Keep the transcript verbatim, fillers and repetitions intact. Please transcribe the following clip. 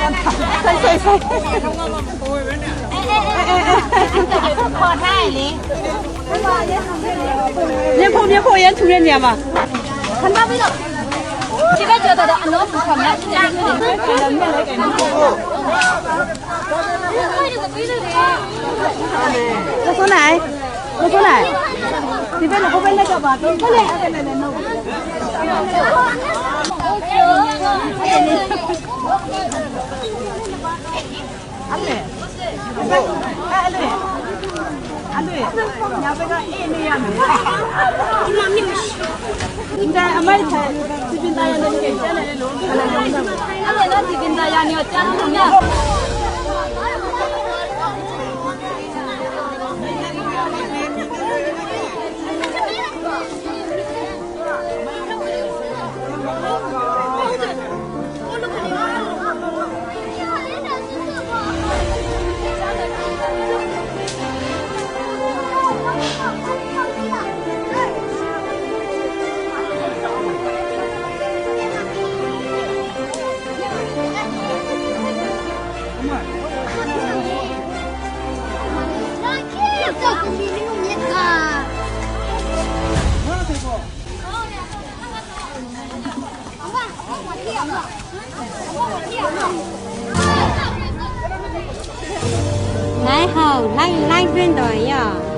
ใส่ใส่ใส่ မျက်နှာဖုံးမျက်နှာဖုံးအရင်ထူနေနေရမှာ ခဏပြီးတော့ဒီဘက်ကျော်တော့အနောပူဆောင်ရ မဆိုးနိုင် မဆိုးနိုင် ဒီဘက်ကိုပဲလက်တော့ပါ ဒီဘက်လည်းအဲ့ဒါလည်းလည်း အလွဲ့ အလွဲ့ အလွဲ့ ညာဘက်ကအေးနေရမယ်။ ဒီအမိုက်ထဲ စည်ပင်သာယာနယ်မြေကျန်းနယ်လို့ အဲ့ဒါတော့ စည်ပင်သာယာနယ်မြေကျန်းနယ်။ Lai hau, lai, lai zin doi ya.